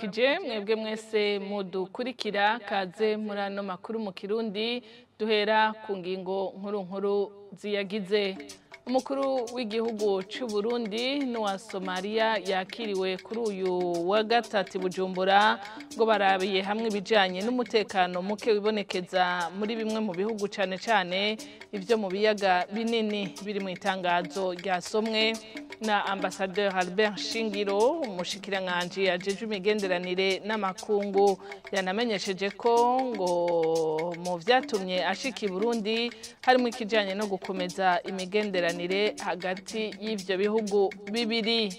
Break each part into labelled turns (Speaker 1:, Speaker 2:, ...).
Speaker 1: Ndabaramukije mwebwe mwese mudukurikira kaze muri ano makuru mu Kirundi duhera ku ngingo nkuru nkuru ziyagize. Umukuru w'igihugu cy'u Burundi n'uwa Somalia yakiriwe kuri uyu wa gatatu Bujumbura ngo barabiye hamwe ibijanye n'umutekano muke wibonekeza muri bimwe mu bihugu cane cane ivyo mu biyaga binini biri mu itangazo ryasomwe na Ambassadeur Albert Shingiro, umushikiranganji ajejwe imigenderanire n'amakungu. Yanamenyesheje ko ngo mu vyatumye ashika i Burundi harimo ikijanye no gukomeza imigenderanire hagati y'ivyo bihugu bibiri.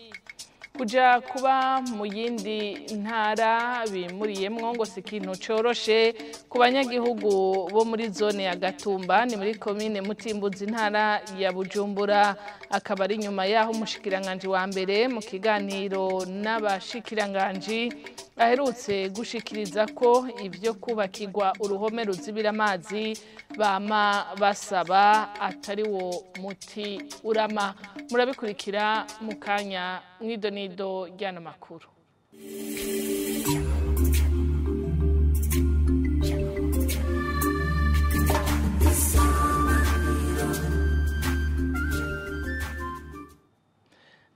Speaker 1: Kuja kuba mu yindi ntara bimuriyemwo ngo si ikintu coroshe ku banyagihugu bo muri zone ya Gatumba ni muri komine Mutimbuzi intara ya Bujumbura. Akaba ari nyuma yaho umushikiranganji wa mbere mu kiganiro n'abashikiranganji aherutse gushikiriza ko ivyo kubakirwa uruhome ruzibira amazi bama basaba atari wo muti urama. Murabikurikira mu kanya mwidonido ry'ano makuru.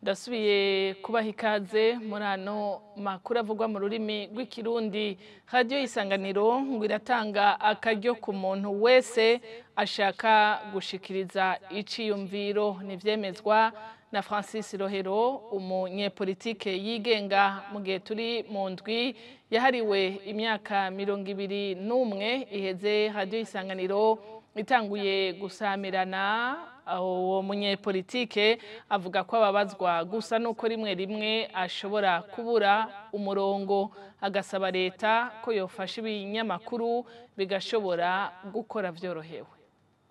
Speaker 1: Ndasubiye kubaha ikaze muri ano makuru avugwa mu rurimi rw'Ikirundi. Radio Isanganiro ngo iratanga akaryo ku muntu wese ashaka gushikiriza iciyumviro. Nivyemezwa na Francis Rohero, umunyepolitike yigenga, mu gihe turi mu ndwi yahariwe imyaka 21 iheze Radio Isanganiro itanguye gusamirana. Uwo munyepolitike avuga ko ababazwa gusa nuko rimwe rimwe ashobora kubura umurongo, agasaba leta ko yofasha ibinyamakuru bigashobora gukora vyorohewe.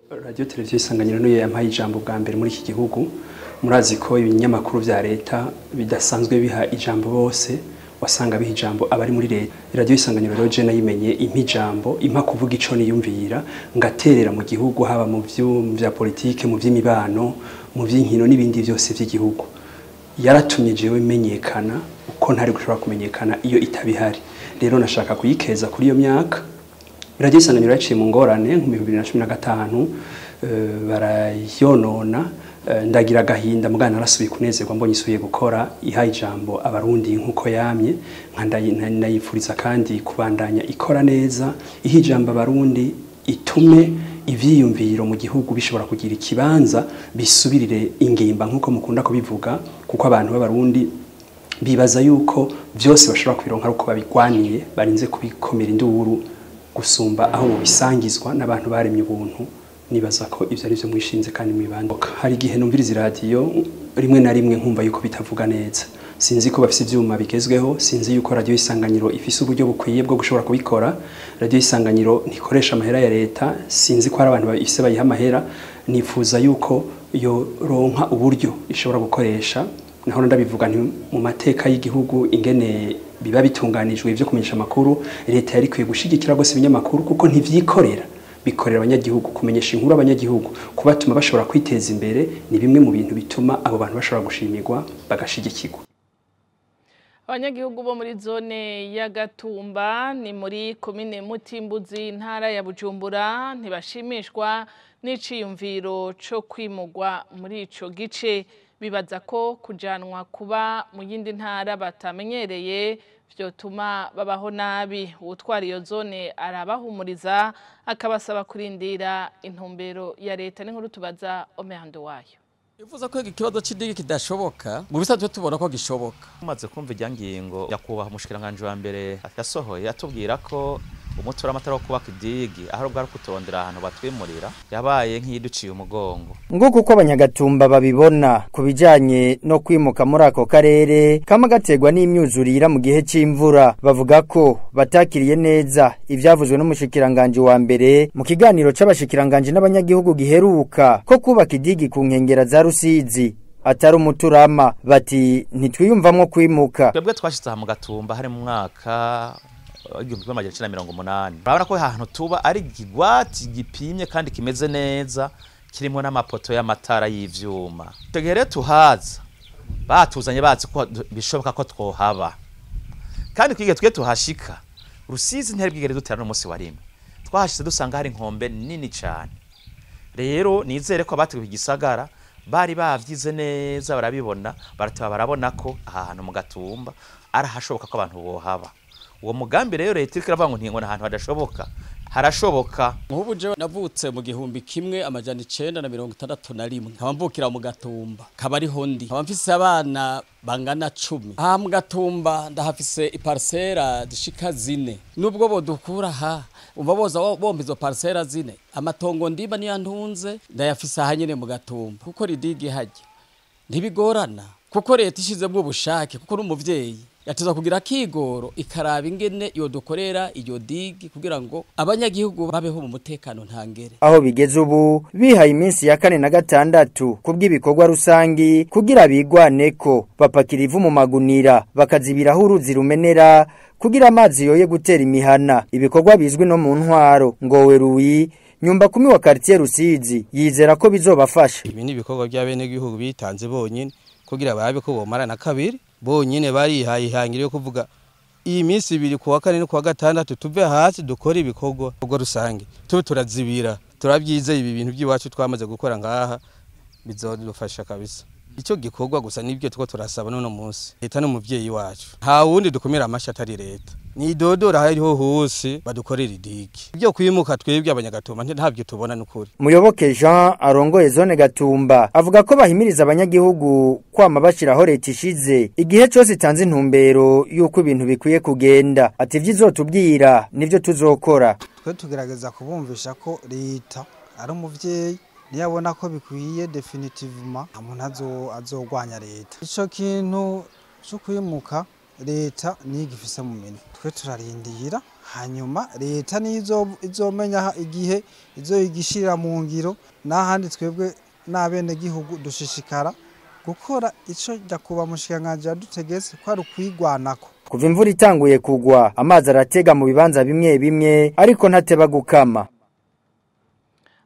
Speaker 2: Radio Televiziyo Isanganiro niyo yampaye ijambo bwa mbere muri iki gihugu. Murazi ko ibinyamakuru vya leta bidasanzwe biha ijambo bose, wasanga biha ijambo abari muri leta. Radio Isanganiro rero je nayimenye impa ijambo, impa kuvuga ico niyumvira, ngaterera mu gihugu, haba mu vya politike, mu vy'imibano, mu vy'inkino n'ibindi vyose vy'igihugu. Yaratumye jewe menyekana uko ntari gushobora kumenyekana iyo itabihari. Rero nashaka kuyikeza kuri iyo myaka. Radio Isanganiro yaciye mu ngorane mu 2015, barayonona, ndagira agahinda mugana narasubiye kunezerwa mbonye isubiye gukora, iha ijambo abarundi nkuko yamye, nkandayifuriza kandi kubandanya ikora neza, iha ijambo abarundi, itume ivyiyumviro mu gihugu bishobora kugira ikibanza, bisubirire ingimba nkuko mukunda kubivuga, kuko abantu b'abarundi bibaza yuko vyose bashobora kubironka uko babigwaniye, barinze kubikomera induru gusumba aho bisangizwa n'abantu baremye ubuntu. Nibaza ko ivyo ari byo mwishinze kandi mwibandoka. Hari igihe numviriza radio rimwe na rimwe nkumva yuko bitavuga neza, sinzi ko bafise ivyuma bigezweho, sinzi yuko Radio Isanganiro ifise uburyo bukwiye bwo gushobora kubikora. Radio Isanganiro ntikoresha amahera ya leta, sinzi ko hari abantu bafise bayiha amahera. Nifuza yuko yo ronka uburyo ishobora gukoresha. Naho ndabivuga nti mu mateka y'igihugu ingene biba bitunganijwe ivyo kumenyesha amakuru, leta yari ikwiye gushigikira gose ibinyamakuru kuko ntivyikorera, bikorera abanyagihugu, kumenyesha inkuru abanyagihugu, kubatuma bashobora kwiteza imbere ni bimwe mu bintu bituma abo bantu bashobora gushimirwa bagashigikirwa.
Speaker 1: Abanyagihugu bo muri zone ya Gatumba ni muri komine Mutimbuzi intara ya Bujumbura ntibashimishwa n'iciyumviro co kwimugwa muri ico gice. Bibaza ko kujanwa kuba mu yindi ntara batamenyereye vyotuma babaho nabi. Uwutwara iyo zone arabahumuriza akabasaba kurindira intumbero ya leta. N'inkuru tubaza Omerando wayo.
Speaker 3: Ivuza ko ikibazo c'idigi kidashoboka, mu bisanzwe tubona ko gishoboka.
Speaker 4: Umaze kumva irya ngingo yakubaha umushikiranganje wa mbere yasohoye atubwira ko umutura amatara wo kubaka idigi aho bwari kutondera ahantu batwimurira yabaye nk'iduciye umugongo.
Speaker 5: Nguko uko abanyagatumba babibona kubijanye no kwimuka muri ako karere kama gategwa n'imyuzurira mu gihe c'imvura. Bavuga ko batakiriye neza ivyavuzwe n'umushikiranganje wa mbere mu kiganiro c'abashikiranganje n'abanyagihugu giheruka ko kubaka idigi ku nkengera za Rusizi atari umuturama. Bati ntitwiyumvamwo kwimuka.
Speaker 4: Twebwe twashitse mu Gatumba hari mu mwaka 1980. Urabona ko ahantu tuba ari igigwati gipimye kandi kimeze neza, kirimo n'amapoto y'amatara y'ivyuma. Tegere tuhaza batuzanye bazi ko bishoboka ko twohaba. Kandi twige twe tuhashika Rusizi ntari bwigere dutera n'umunsi wa rimwe, twahashitse dusanga hari inkombe nini cyane. Rero nizere ko abateguye igisagara bari bavyize neza, barabibona, barateba, barabona ko aha hantu mu Gatumba arahashoboka ko abantu bohaba. Uwo mugambi rero leta iriko iravuga ngo ntingona ahantu hadashoboka, harashoboka.
Speaker 3: Nk'ubu jewe navutse mu 1961, nkaba mvukira mu Gatumba, kaba ariho ndi, nkaba mfise abana bangana 10. Aha mu Gatumba ndahafise iparsera zishika 4. Nubwo bodukura ha umva boza bomba izo parsera 4, amatongo ndimba niyo ntunze ndayafise aha nyene mu Gatumba. Kuko ridigi hajya ntibigorana, kuko leta ishizemwo ubushake, kuko n'umuvyeyi yateza kugira kigoro ikaraba ingene yodukorera iyo digi kugira ngo abanyagihugu babeho mu mutekano ntangere.
Speaker 5: Aho bigeze ubu bihaye iminsi ya 4 na 6 kubw'ibikorwa rusangi kugira bigwaneko, bapakira ivu mu magunira bakazibiraho uruzi rumenera kugira amazi yoye gutera imihana. Ibikorwa bizwi no mu ntwaro. Ngowe Ruwi, nyumba kumi wa quartier Rusizi, yizera ko bizobafasha.
Speaker 6: Ibi ni ibikorwa by'abenegihugu bitanze bonyine kugira barabe ko bomara na kabiri bonyine, barihaye ihangiro yo kuvuga iyi minsi ibiri, kuwa 4 no kuwa 6, tuve hasi dukora ibikorwa ubwo rusange, tube turazibira. Turabyizeye, ibi bintu by'iwacu twamaze gukora ngaha bizodufasha kabisa. Icyo gikorwa gusa nibyo tuko turasaba none munsi. Leta n'umuvyeyi wacu, nta wundi dukomera amashi atari leta. Nidodora hariho hose badukorera idiki. Ibyo kwimuka twebwe abanyagatumba ntabyo tubona nukuri.
Speaker 5: Muyoboke Jean arongoye zone Gatumba avuga ko bahimiriza abanyagihugu kwama bashiraho leta ishize igihe cyose itanze intumbero yuko ibintu bikwiye kugenda. Ati ivyizotubwira nivyo tuzokora.
Speaker 7: Twe tugerageza kubumvisha ko leta ari umuvyeyi, niyabona ko bikwiye definitivement umuntu azogwanya leta. Ico kintu cyo kwimuka leta nigifise mu minwe, twe turarindira hanyuma leta nizo izomenya igihe izoyigishira mu ngiro. N'ahandi twebwe n'abene gihugu dushishikara gukora ico jakuba mushikanganje yadutegetse ko ari ukwigwanako.
Speaker 5: Kuva imvura itanguye kugwa amazi aratega mu bibanza bimwe bimwe, ariko ntateba gukama.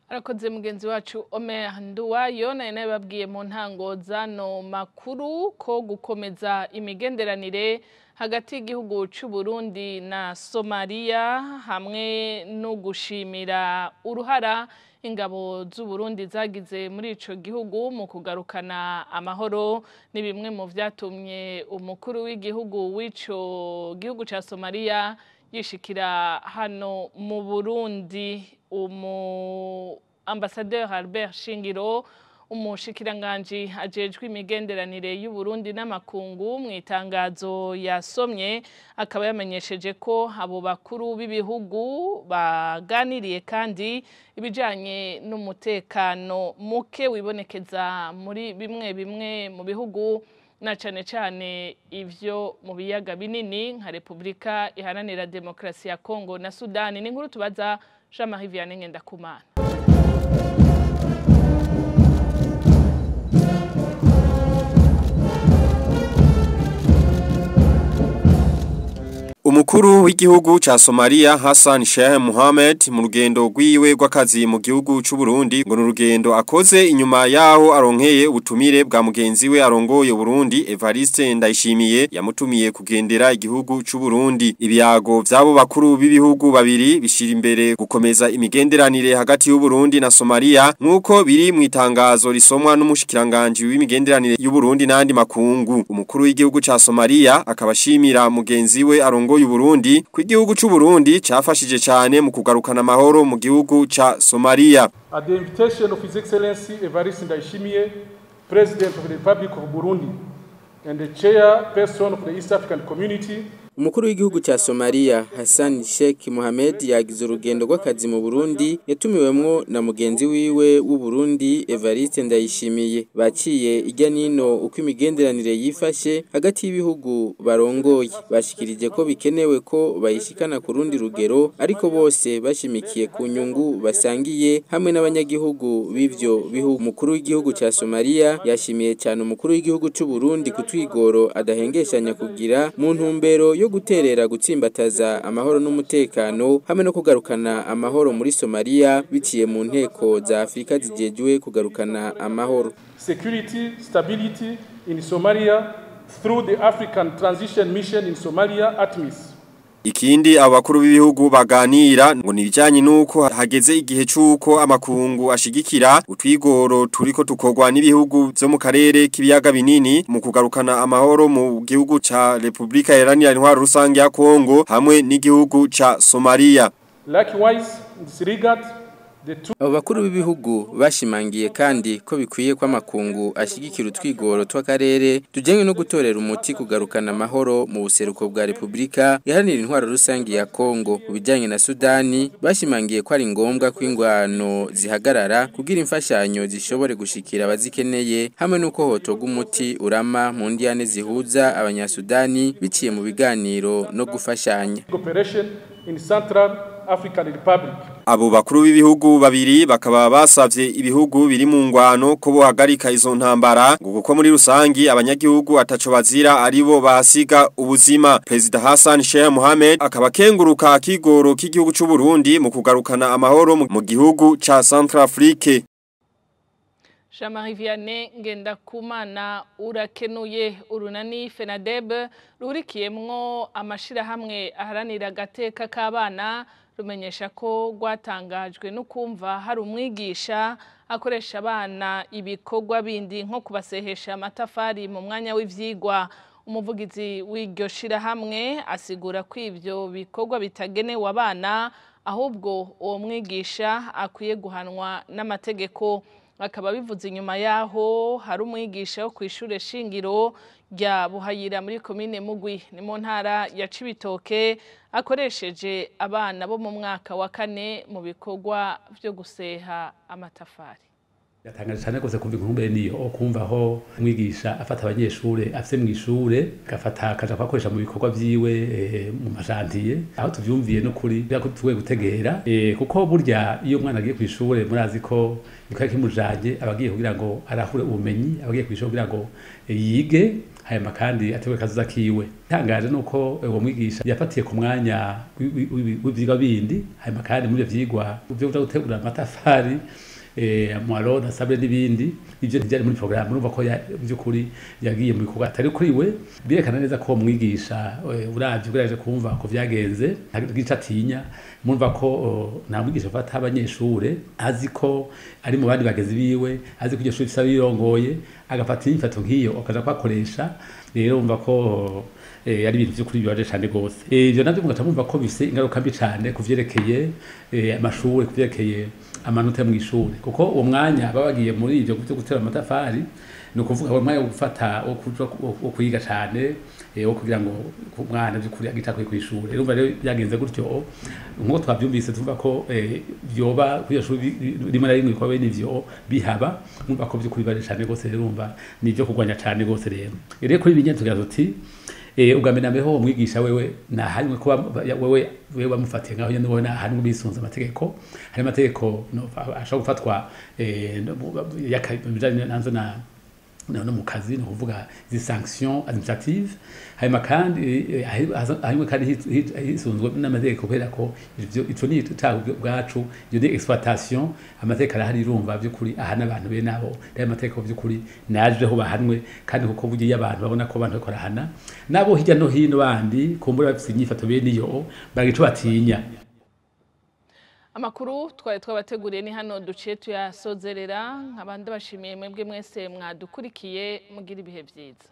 Speaker 1: Arakoze mugenzi wacu Omer Nduwayo. Naye nababwiye mu ntango zano makuru ko gukomeza imigenderanire hagati y'igihugu c'u Burundi na Somalia hamwe no gushimira uruhara ingabo z'u Burundi zagize muri ico gihugu mu kugarukana amahoro ni bimwe mu vyatumye umukuru w'igihugu w'ico gihugu ca Somalia yishikira hano mu Burundi. Umu ambassadeur Albert Shingiro, umushikiranganji ajejwe imigenderanire y'u Burundi n'amakungu, mu itangazo yasomye akaba yamenyesheje ko abo bakuru b'ibihugu baganiriye kandi ibijanye n'umutekano muke wibonekeza muri bimwe bimwe mu bihugu, na cane cane ivyo mu biyaga binini nka Republika Iharanira Demokrasi ya Kongo na Sudani. Ni inkuru tubaza Jean-Marie Vianney Ngendakumana.
Speaker 8: Umukuru w'igihugu ca Somalia Hassan Sheikh Mohamed mu rugendo rwiwe rw'akazi mu gihugu c'u Burundi, ngo n'urugendo akoze inyuma yaho aronkeye ubutumire bwa mugenzi we arongoye Burundi Evariste Ndayishimiye, yamutumiye kugendera igihugu c'u Burundi. Ibiyago vy'abo bakuru b'ibihugu babiri bishira imbere gukomeza imigenderanire hagati y'u Burundi na Somalia, nkuko biri mu itangazo risomwa n'umushikiranganje w'imigenderanire y'u Burundi n'andi makungu. Umukuru w'igihugu ca Somalia akabashimira mugenzi we arongoye Burundi ku gihugu c'u Burundi cafashije cyane mu kugarukana amahoro mu gihugu ca Somalia.
Speaker 9: At the invitation of His Excellency Evariste Ndayishimiye, President of the Republic of Burundi and the Chairperson of the East African Community,
Speaker 10: Umukuru w'igihugu ca Somalia Hassan Sheikh Mohamed yagize urugendo rw'akazi mu Burundi, yatumiwemwo na mugenzi wiwe w'u Burundi Evariste Ndayishimiye. Baciye ijya nino uko imigenderanire yifashe hagati y'ibihugu barongoye, bashikirije ko bikenewe ko bayishikana ku rundi rugero, ariko bose bashimikiye ku nyungu basangiye hamwe n'abanyagihugu b'ivyo bihugu. Umukuru w'igihugu ca Somalia yashimiye cyane umukuru w'igihugu c'u Burundi kutwigoro adahengeshanya kugira mu ntumbero yo guterera gutsimbataza amahoro n'umutekano hamwe no kugarukana amahoro muri Somalia biciye mu nteko za Afrika zijejwe kugarukana amahoro.
Speaker 9: Security, stability in Somalia through the African Transition Mission in Somalia, ATMIS.
Speaker 8: Ikindi abakuru b'ibihugu baganira ngo nibijanye nuko hageze igihe cuko amakungu ashigikira utwigoro turiko tukogwa n'ibihugu byo mu karere k'ibiyaga binini mu kugarukana amahoro mu gihugu ca Republika Iharanira Intwaro Rusange ya Kongo hamwe n'igihugu ca Somalia.
Speaker 9: Likewise, in this regard,
Speaker 10: Abo bakuru b'ibihugu bashimangiye kandi ko bikwiye ko amakungu ashigikira utwigoro tw'akarere tujyanye no gutorera umuti kugarukana amahoro mu buseruko bwa Republika Iharanira Intwaro Rusange ya Kongo. Ku bijyanye na Sudani, bashimangiye ko ari ngombwa ko ingwano zihagarara kugira imfashanyo zishobore gushikira abazikeneye, hamwe n'uko hotorwa umuti urama mu ndiyane zihuza abanyasudani biciye mu biganiro no gufashanya.
Speaker 9: Cooperation in Central African Republic.
Speaker 8: Abo bakuru b'ibihugu babiri bakaba basavye ibihugu biri mu ngwano ko bohagarika izo ntambara ngo kuko muri rusangi abanyagihugu ataco bazira aribo bahasiga ubuzima. President Hassan Sheikh Mohamed akaba kenguruka akigoro k'igihugu c'u Burundi mu kugarukana amahoro mu gihugu ca Centrafrique.
Speaker 1: Jean-Marie Vianney Ngendakumana urakenuye. Urunani FENADEB rurikiyemwo amashirahamwe aharanira agateka k'abana rumenyesha ko rwatangajwe no kumva hari umwigisha akoresha abana ibikorwa bindi nko kubasehesha amatafari mu mwanya w'ivyigwa. Umuvugizi w'iryo shirahamwe asigura ko ivyo bikorwa bitagenewe abana, ahubwo uwo mwigisha akwiye guhanwa n'amategeko. Akaba bivuze inyuma yaho hari umwigisha wo kw'ishure shingiro rya Buhayira muri komine Mugwi ni mu ntara ya Cibitoke akoresheje abana bo mu mwaka wa kane mu bikorwa vyo guseha amatafari.
Speaker 11: Yatangaje cyane gose kumva inkuru mbere niyo kumva aho umwigisha afata abanyeshure afise mu ishure gafata akaja kwakoresha mu bikorwa vyiwe mu majantiye. Aho tuvyumviye no kuri tugiye gutegera, kuko burya iyo umwana agiye kw'ishure murazi ko ikora kimujanye abagiye kugira ngo arahure ubumenyi, abagiye kw'ishure kugira ngo yige hanyuma kandi ategure kazoza kiwe. Itangaje nuko uwo mwigisha yafatiye ku mwanya w'ivyigwa bindi, hanyuma kandi muri ivyo vyigwa vyo kuja gutegura amatafari, mwaro na sable n'ibindi, ivyo ntivyari muri programme. Urumva ko by'ukuri yagiye mu bikorwa atari kuri we. Birekana neza ko mwigisha uravye ugerageje kumva ko vyagenze ntagica atinya. Murumva ko nta mwigisha afata abanyeshure azi ko ari mu bandi bagezi biwe, azi ko iryo shuri rifise abirongoye, agafata inyifato nk'iyo akaja kubakoresha. Rero urumva ko ari ibintu vy'ukuri bibabaje cane gose. Ivyo navyo mugaca mumva ko bifise ingaruka mbi cane ku vyerekeye amashure, ku vyerekeye amanota mu ishure, kuko uwo mwanya baba bagiye muri ivyo byo gutera amatafari ni ukuvuga uwo mwanya wo gufata wo kwiga cane, wo kugira ngo umwana by'ukuri agita kw'ishure. Urumva rero byagenze gutyo nkuko twavyumvise, tumva ko vyoba kuri shuri rimwe na rimwe kwa bene ivyo bihaba. Mwumva ko by'ukuri bare cane gose, rero urumva ni ivyo kurwanya cane gose. Rero kuri ibinyene tugira tuti ubwa mbere ho umwigisha wewe nahanwe kuba wewe bamufatiye ngaho nyene, wowe nahanwe bisunze amategeko. Hari amategeko ashobora gufatwa bijanye nanzo na no mu kazi, ni ukuvuga izi sanctions administratives, hanyuma kandi hanyuma kandi hisunzwe n'amategeko, kubera ko ivyo ico ni icyaha bwacu, iyo ni exploitation. Amategeko arahari, urumva by'ukuri ahana abantu bene abo. Rero amategeko by'ukuri najeho bahanwe, kandi kuko burya iyo abantu babona ko abantu bariko barahana nabo hirya no hino bandi kumbura bafise inyifato bene iyo baragira ico batinya.
Speaker 1: Amakuru twari twabateguriye ni hano duciye tuyasozerera. Nkabandi bashimiye mwebwe mwese mwadukurikiye, mugira ibihe vyiza.